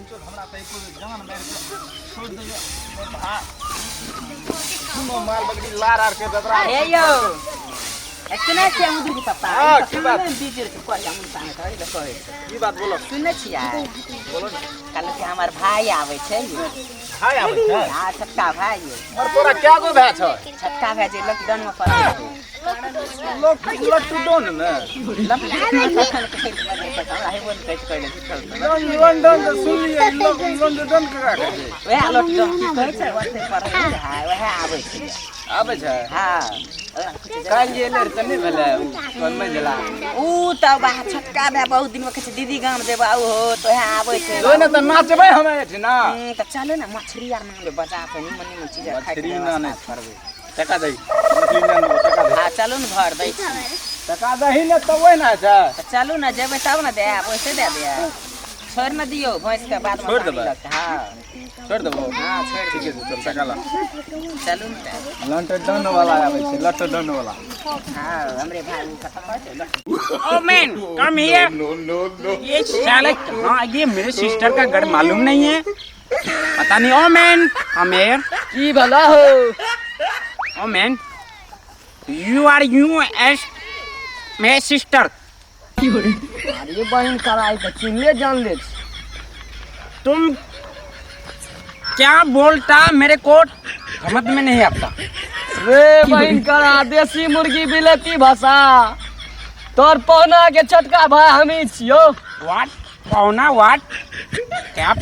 बहिनचोद हमरा तऽ एको बेर जान मारि कऽ छोड़ि देबै। सुनो माल बकरी लार आर के ददरा। हे यौ, सुनै छियै मुद्री के पप्पा? हाँ, की बात? बीज के कहै हम संगे कहै ले कहै छै। की बात बोलो? सुनै छियै? बोलो ने। कल के हमर भाई आबै छै यौ। भाई आबै छै? हाँ, छोटका भाई यौ। और तोरा क्या गो भाई छै? छोटका भाई जे लॉकडाउन में पड़ल छै। लॉकडाउन में? लॉकडाउन लंदन तऽ सुनलियै, लॉकडाउन केकरा कहै छै? वएह लॉकडाउन की कहै छै, ओतै पढ़ै छै। हाँ, वएह आबै छै। आबै छै? हाँ। काल्हि जे एलै तऽ नहि भेलै उ तोहर मझिला? उ तऽ बा छोटका भाय बहुत दिन में कहै छै दीदी गाम जेबै आउ हो, तऽ वएह आबै छै। जो ने तऽ नाचबै हमे एहिठिना। तऽ चलू ने, मछली आर मांगबै बाजार पर, निमन निमन चीज आर खाइके मछली ना व्यवस्था नहि करबै। टका दही, मछली ना आनबो, टका दही। हाँ, चलू ने, भर दै छी। टका दही ने तऽ ओहि ने छै। तऽ चलू ने, जेबै तब ने देब, ओइसे दए देब? छोड़ि ने दियौ भैंसके बाद में छोड़ि पानी देबै? लगतै। हाँ। छोड़ि देबो? हाँ, छोड़ि ठीके दियौ। छै, चल टका ला। चलू ने तऽ। लॉकडाउन वाला आबै छै, लॉकडाउन वाला। हाँ, हमरे भाई उ कतऽ कहै छै? Oh man, come here. ये साले कहाँ? ये मेरे सिस्टर का घर मालूम नहीं है, पता नहीं। Oh man, come here. की भला हो? ओ man, you are you S मेरे सिस्टर? अरे बहिन कराई तऽ चिन्हले जानले छी। तुम क्या बोलता, मेरे को समझ में नहीं आता। रे बहिन करा, देसी मुर्गी बिलती भाषा, तोर पहुना के छोटका भाई हमी छियो। वाट पौना वाट क्या?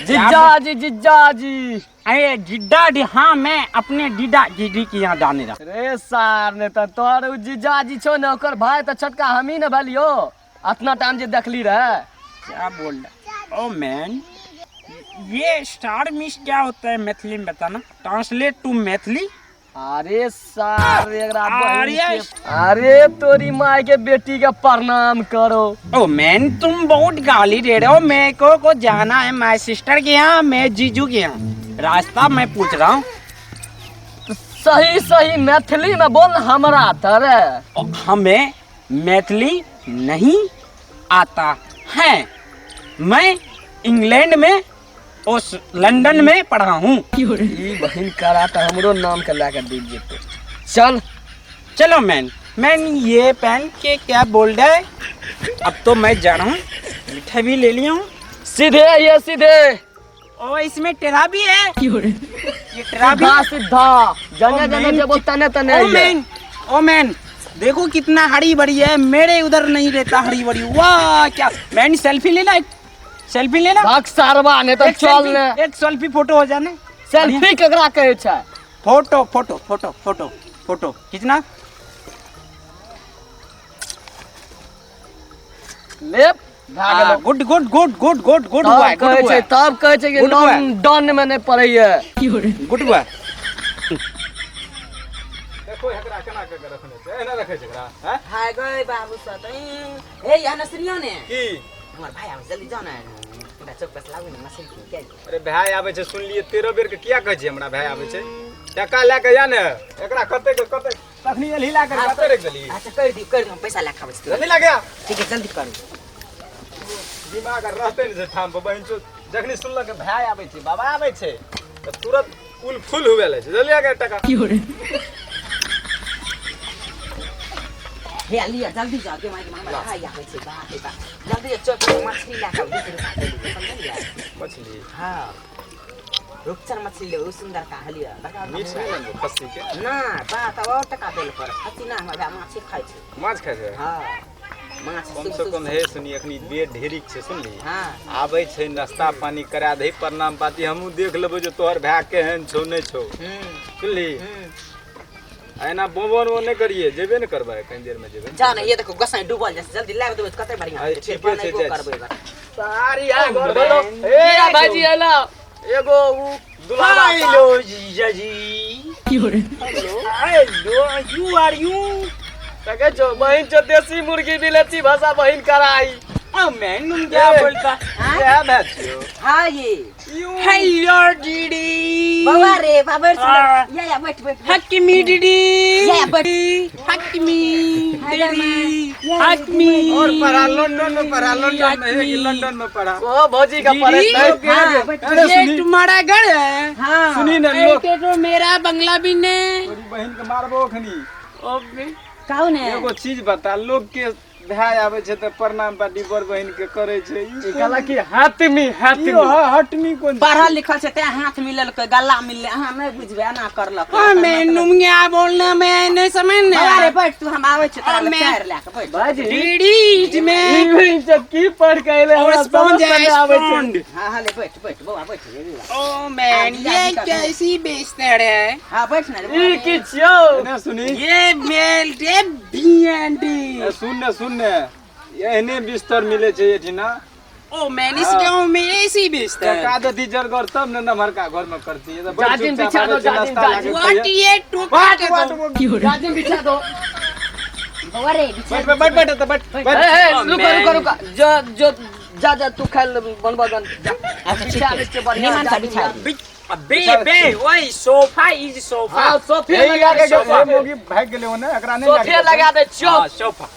जिज्जा जी, जिज्जा जी। अरे डिड्डा डी, हाँ, मैं अपने डिडा दीदी के यहाँ जाने रहा। रे सार ने तऽ तोहर उ जीजा जी छौ ने, ओकर भाई तऽ छोटका हमी ने भेलियो, अतना टाइम जे देखली रहे। क्या बोल रहा? ओ मैन, ये स्टार मिस क्या होता है मैथिली में बताना, ट्रांसलेट टू मैथिली। अरे सार एकरा बहिन अरे अरे तोरी माय के बेटी के प्रणाम करो। ओ मैन, तुम बहुत गाली दे रहे हो। मेरे को जाना है my sister के यहाँ, मैं जीजू के यहाँ, रास्ता मैं पूछ रहा हूँ। सही सही मैथिली में बोल हमरा तरे। हमें मैथिली नहीं आता है, मैं इंग्लैंड में और लंदन में पढ़ा हूँ। ई बहिन करा तऽ हमरो नाम के लए के डूबि जेतै, चल। चलो मैन। मैन ये पहन के क्या बोल रहा है? अब तो मैं जा रहा हूँ, मिठाई भी ले लिया हूँ। सीधे ये सीधे। ओ इसमें टेरा भी है, ये टेरा भी। सीधा सीधा जने ओ जने मैन, जेबो तने तने ओ अइहे। मैन, ओ मैन, देखो कितना हरी भरी है, मेरे उधर नहीं रहता हरी भरी। वाह क्या मैन, सेल्फी लेना, एक सेल्फी लेना। भाग सारबा ने तऽ एक चल सेल्फी, ने। एक सेल्फी फोटो हो जाने। सेल्फी केकरा कहै छै? Photo photo photo photo photo खींचना। ले भए गेलौ। Good good good good good good तब बॉय, गुड कहै छै बॉय। तब कहै छै कि Good boy. Lockdown मे नहि पड़ैया। Good boy. देखो एकरा केना के रखने छै, एना रखै छै एकरा हैं? हाय गए बाबू सब, हे यहाँ न सुनियो ने। की? हमर भाई आबै, जल्दी जाओ ने, एकटा चौक पर से लाबू ने मछली के। अरे भाई आबै छै सुनलियै, 13 बेर के किया कहै छै हमरा भाई आबै छै? टका लए के जा ने, एकरा कते के कते तखनी एलही लए के कते रखि देली। अच्छा कर दियौ, कर दियौ, हम पैसा लए के आबै छी। जल्दी लए के आ। ठीक है, जल्दी करू। दिमाग आर रहते ने छै ठाम पर बहिन चोद, जखनी सुनलक भाई आबै छै, बाबा आबै छै, तऽ तुरंत उल फुल हुए लै छै। जल्दी आ के टका। हे लिअ, जल्दी जाओ के माइक, हमर भाई आबै छै। बाप रे बाप, जल्दी चौक पर मछली लए के आउ, 20 रुपआ दे दियौ, समझलियै? मछली? हाँ, रुपचन मछली लेबै, ओ सुन्दर का हलिया बड़का बड़का। मीट नहि लेबो खस्सी के? ना बा, तब और टका देल पर खस्सी ना, हमर भाई माछे खाइ छै। माछ खाइ छै? हाँ, माछ। कम से कम हे सुनी, अखनी बेर ढेरिक छै, सुनली? हाँ। आबै छै, नाश्ता पानी करा दही, प्रणाम पाती, हमहूँ देख लेबै जे तोहर भाय केहन छौ नहि छौ। सुनली? एना बोबन वो नहि करिए, जेबे ने करबै, कनी देर में जेबै। जा ने, ये देखो गोसाई डूबल जाइ छै, जल्दी लाबि देबै तऽ कते बढ़िआँ अरे हेतै, फेर ठीके छै, बनेबो जाइ छी। करबै ओकरा। सारी आ घर भेलो। ए भाईजी एला एगो उ दुलारा। हेलो जीजा जी, हेलो, you R you. देखै छौ बहिन छौ, देसी मुर्गी बिलती भाषा बहिन कराई। ओ मैन तुम क्या बोलता? इएह भए छियौ। हाँ ये। हेलो दीदी। बौआ रे बाबर सुंदर। या या बैठ बैठ बैठ। हकमी दीदी। या बैठ। हकमी दीदी। हकमी। और पढ़ा लंदन में, पढ़ा लंदन में है कि लंदन में पढ़ा? ओ भौजी का पढ़े लोग हाँ, बैठ। अरे ये सुनी तुम्हारा घर है? हाँ। सुनी ने लोग ऐसे तो मेरा बंगला भी ने। तोरी बहिन के मारबो अखनी। ओ बे। कहू ने। एगो चीज बता, लोग के भाय आबै छै तऽ प्रणाम पाटी बड़ बहिन के करै छै, ई कहला कि हाथमी ई हाथमी हटमी कोन? पढ़ल लिखल छै तें हाथ मिललकै गला मिललै। अहाँ नहि बुझबै, एना करलक। ओ मैन तुम क्या बोलना, मैं नहीं समझ। बौआ रे बैठ तू, हम आबै छी तोरा ओ लग मैं- चारि लए कऽ बैठ। भाजी दीदी इसमें ई सब की पढ़ के एले और हमरा स्पॉन्ज समझ है नहि आबै छै। स्पॉन्ज। हाँ हाँ ले बैठ बैठ बौआ बैठ रे बौआ। ओ मैन ये कैसी बिस्तर है? हाँ बैठ ना रे बौआ ई रे। की छियौ? ने सुनी। ये मेल ये बीएनडी। ए, सुन ने सुन ने, एहने बिस्तर मिले छै एठिना। ओ मैन इस गांव में ऐसी बिस्तर। टका देती जरगर तब ने नमहरका घर में करती। ई तऽ बड़ जाजिम चुपचाप बिछा दो, आबै छै, जाजिम, नाश्ता जाजिम। लाके what खाइए। ये टोका बाट के बाट दो। जाजिम बिछा दो। बौआ रे बिछा। बैठ बैठ बैठ बैठ बैठ। ए ए ओ, रुको man. रुको रुको, जो जो जा जा तू खाइ ले बनबा गन जा। अच्छा ठीक बिछा दै है छियै बढ़िआँ निमन से जाजिम। बिछा दे। अबे बे ओए सोफा is sofa. हाँ सोफे एहि लगा लगा दे के मोगी भागि गेलै ओने, एकरा नहि सोफे लगा दे छियौ। हाँ, सोफा।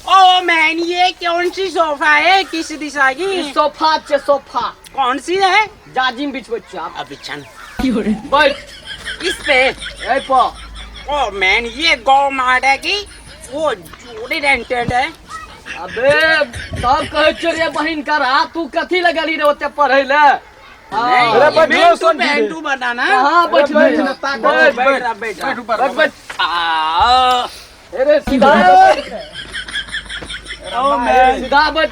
ओ मैन ये कौन सी सोफा है, किस दिशा की? ई सोफा छै सोफा। कौन सी है? जाजिम बिछबै छियौ आब। अभी चल बैठ इस पे। एहि पर। ओ मैन ये गौ माता की वो जोड़ी रेंटेड है। अबे तब कहै छियौ रे बहिन करा, तू कथी लगली रे ओते पढ़ै ले? हाँ। अरे बैठ मैन लो, टू सुन मैन टू बताना। कहाँ बैठबै? बैठ ने, ताकत बैठ, बैठ बैठ, बैठ। बैठ ऊपर। बैठ बैठ। आ अरे सीधा बैठ। ओ मैन सीधा बैठ।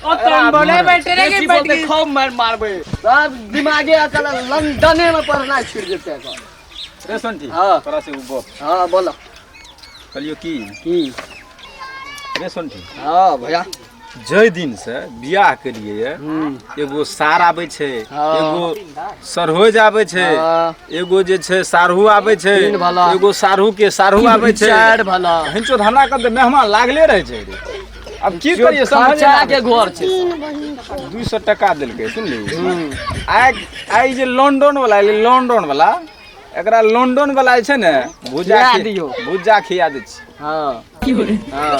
ओ तुम बोले बैठे रे कि बेसी बैठ बोलते गई? खूब मार मारबै, सब दिमागे अकल लंदने में पढ़ना छुटि जेतै एकर। रे सुनठी। हाँ। तोरा से उ गप। हाँ बोलो। कहलियौ की की? रे सुनठी। हाँ भैया। जै दिन से बियाह केलिए एगो सार आबै छै, हाँ। एगो सरहोज आबै छै, हाँ। एगो जे छै सारहू आबै छै, तीन भला। एगो सारहू के सारहू आबै छै, चारि भला। हिंचो धना कर मेहमान लागले रहै छै रे। आब की करिए समझ खर्चा के घर छै। 200 टका देलकै सुनली। आइ आइ जे लंदन वाला एलै, लंदन वाला, एकरा लंदन वाला जे छै ने भुजा खिया दियौ। भुजा खिया दै छी। हाँ हाँ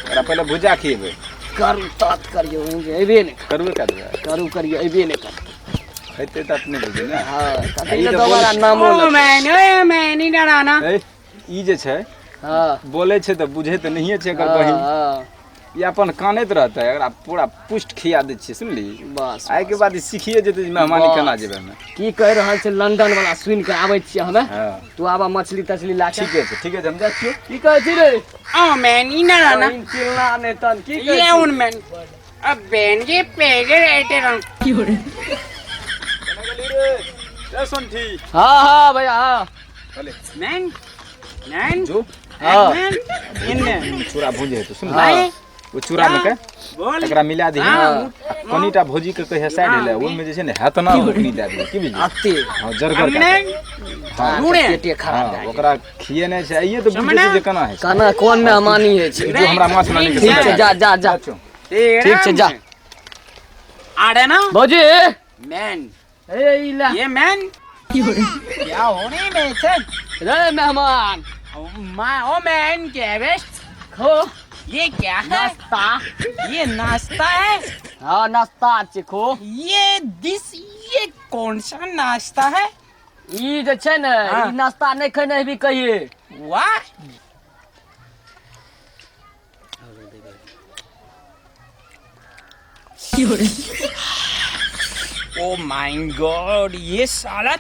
एकरा पहिले भुजा खिएबै। करू तात करियौ एबे नहि। करुए कए देबै। करू करियौ एबे नहि कर। खैतै तऽ अपने बुझै ने। हाँ कथी ई लए तऽ दोबारा नामो ओ लेतै। मैन ओ मैन इधर आना। ए, ई जे छै हाँ बोलै छै तऽ बुझै तऽ नहिए छै एकर हाँ बहिन। हाँ ई अपन कानैत रहतै, एकरा पूरा पुष्ट खिया दै छियै सुनली। बस आइ के बाद ई सिखिए जेतै जे मेहमानी बस। केना जेबै हमे। की कहि रहल छै लंदन वाला सुनि कऽ आबै छियै हमे। हाँ तू आबा मछली तछली ला के। ठीके छै ठीके छै, हम जाइ छियौ। की कहै छी रे? ओ मैन इधर आना। बहिन चिल्ला नहि तन की कहै ये छी? उन मैन अब बहन के पैर ऐटे रंग। केना गेली रे? रे सोनठी। हाँ हाँ भैया हाँ। चले। मैन मैन जो हाँ। मैन इन्ने चूड़ा भुजे हेतौ सुन। भाई ओ चूड़ा में के बोल। एकरा मिला दही। हाँ। कनिटा भौजी के कहिया साइड हेले, ओहिमे जे छै ने हेतना ओकनी दए दिही की बुझली। अते हाँ जरगर हमने कए हाँ रूड़े। पेटे खराब हाँ भए गेल। ओकरा खिएने छै आइए तऽ बुझै समझना? छै जे केना होइ छै। केना कोन मेहमानी होइ छै। जो हमरा माछ लानै के ठीक छै जा जा जा। ठीक छै जा। आ रहे ना भौजी मैन ए ई ले। ये मैन क्या हो रही है सर? रे मेहमान माँ ओ मैन क्या है बे? खो। ये क्या है? नाश्ता। ये नाश्ता है? हाँ नाश्ता छै खो। ये this ये कौन सा नाश्ता है? ई जे छै ने हाँ। ई नाश्ता नहि खेने हेबी कहिए। वाह ओ my God ये साला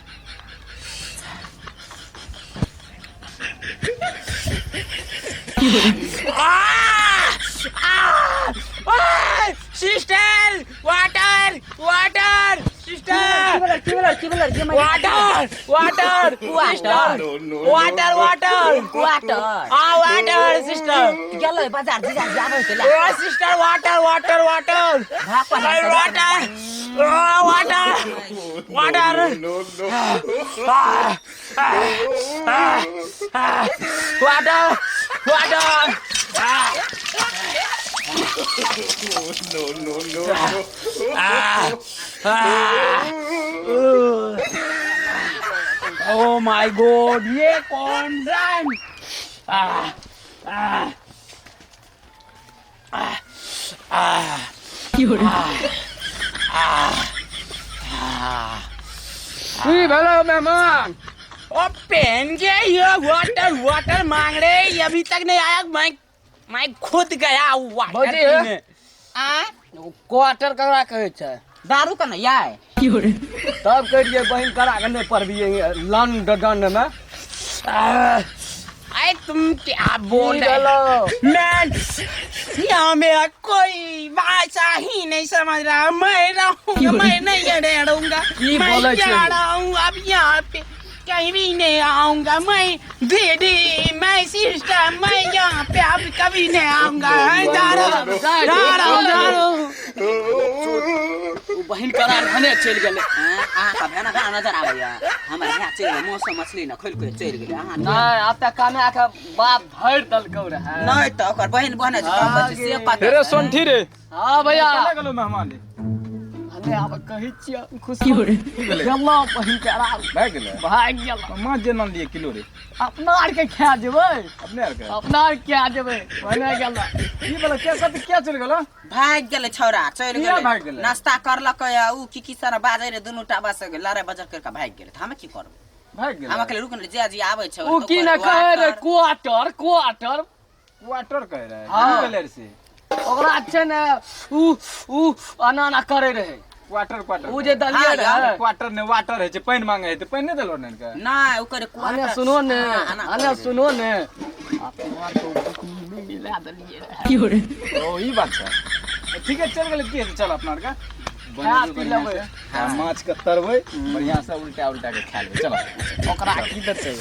sister water water sister की भेलै की भेलै की भेलै ये water water sister water water water. आ वाटर सिस्टर। गेलै बाजार जीजा आबै छै ओ सिस्टर वाटर वाटर वाटर भाग पर water water water water water. O my God, ये कौन रन? आ आ आ आ की भेलो मेहमान? ओ पेन के ये वाटर वाटर मांग रहे, ये अभी तक नहीं आया। मैं खुद गया वाटर भौजी, पीने। आ क्वार्टर ककरा कहै छै? दारू के ने याय। तब कहियै बहिन करा के नहि पढ़बियै लंडन मे। अरे तुम क्या बोल की रहे भेलो? मैं यहाँ मेरा कोई भाषा ही नहीं समझ रहा। मैं रहूंगा, मैं नहीं रहूंगा। की मैं बोलै जा छियै? रहा हूँ, अब यहाँ पे कहीं भी नहीं आऊंगा मैं। दीदी, मैं सिस्टर, मैं यहाँ पे अब कभी नहीं आऊंगा। जा रहा हूँ, जा रहा हूँ, जा रहा हूँ। ओ बहिन करा भने चलि गेलै। अहाँके भेना भेना नजर आबैया? हमर भाय चलि गेलै, मौसम मछली ने खोलि के चलि गेलै अहाँ। नहि, आब तऽ कमा के बाप धरि देलकौ रहए। नहि तऽ ओकर बहिन बहने छै, कम बच्चे से कतऽ रे सोंठी रे। हँ भैया। केना गेलो मेहमान रे? हमे आब कहै छियै खुशी गेलौ बहिन करा। भए गेलै? भागि गेलौ। माछ जे आनलियै किलो रे? अपना आरके खा जेबै। अपने आरके? अपना आर खा जेबै, भने गेलौ। ई वाला क्या कत क्या चलि गेलो? भागि गेलै छौड़ा, चलि किया गेलै। भागि गेलै? नाश्ता करलकै आ उ की की सारा बाजै रहे, दुनू टा बस लड़ाइ बजर करि कऽ भागि गेलै, तऽ हमे की करबै? भागि गेलै। हम अकेले रुक ने, जे जी आबै छै। ओ की ने कहै रहे क्वार्टर क्वार्टर। क्वार्टर कहै रहे? हाँ। की भेलै रे से? ओकरा छै ने उ उ एना एना करै रहै। Quarter quarter. उ जे दलियै हाँ, रहै। क्वार्टर ने वाटर होइ छै, पानि मांगे है तऽ पानि नहि देलहो ने इनका? नहि, ओ करे अने क्वार्टर। सुनो ने। हाँ, एना अने करै रहै। सुनो ने, अपना आरके ओ मिला देलियै रहै। ओ ई बात छै, ठीक है, चल गेलै की हेतै, चल अपना आरके खा बनेबै पी बढ़िआँ लेबै। से, आ माछ के तरबै बढ़िआँ से, उल्टा उल्टा के खा लेबै, चलो। ओकरा की देतै?